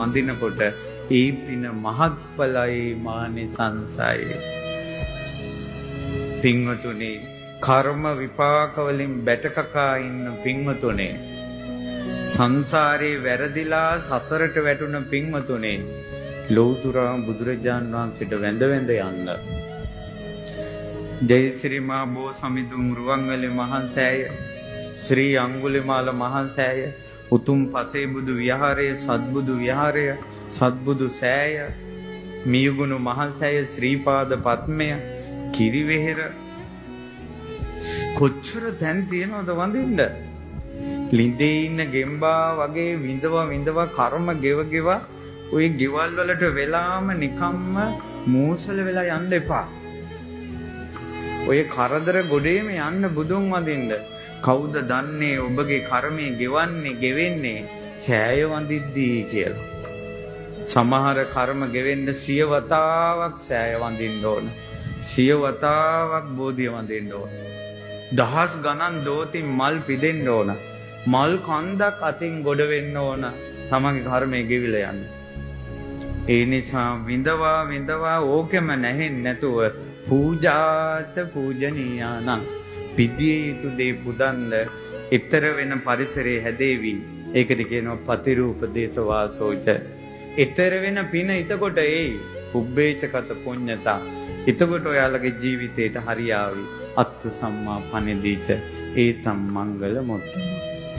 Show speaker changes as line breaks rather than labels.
වඳිනකොට ඒ පින මහත්ඵලයි මානිසංසයි. පින්වතුනි, කර්ම විපාක වලින් බැටකකා ඉන්න පින්වතුනේ, සංසාරේ වැරදිලා සසරට වැටුණ පින්වතුනේ, ලෞතර බුදුරජාන් වහන්සේට වැඳ වැඳ යන්න. ජයසිරි මා බෝසමිදුන් රුවන්වැලි මහසෑය, ශ්‍රී අඟුලිමාල මහසෑය, උතුම් පසේබුදු විහාරය, සත්බුදු විහාරය, සත්බුදු සෑය, මියුගුණු මහසෑය, ශ්‍රීපාද පද්මය, කිරිවෙහෙර, කොච්චර තැන් තියෙනවද වඳින්න. ලිඳේ ඉන්න ගෙම්බා වගේ විඳවා විඳවා කර්ම ගෙව ගෙව ඔය ගෙවල් වලට වෙලාම නිකම්ම මූසල වෙලා යන්න එපා. ඔය කරදර ගොඩේම යන්න බුදුන් වඳින්න. කවුද දන්නේ ඔබගේ කර්මය ගෙවන්නේ ගෙවෙන්නේ සෑය වඳිද්දී කියලා. සමහර කර්ම ගෙවෙන්න සිය වතාවක් සෑය වඳින්න ඕන. සිය වතාවක් බෝධිය වඳින්න ඕන. දහස් ගණන් දෝතින් මල් පිදෙන්න ඕන. මල් කන්දක් අතින් ගොඩ වෙන්න ඕන තමන්ගේ කර්මය ගෙවිලා යන්න. ඒ නිසා විඳවා විඳවා ඕකෙම නැහෙන්නේ නැතුව පූජාච පූජනීයානං, පිදිය යුතු දේ පුදන්න ඊතර වෙන පරිසරයේ හැදේවි. ඒකට කියනවා පතිරූප දේශ වාසෝච. ඊතර වෙන පින එතකොට එයි. පුබ්බේච කත පුඤ්ඤතා. එතකොට ඔයාලගේ ජීවිතේට හරියාවි. අත්ත සම්මා පනිදීච ඒතම් මංගල මොත්තම.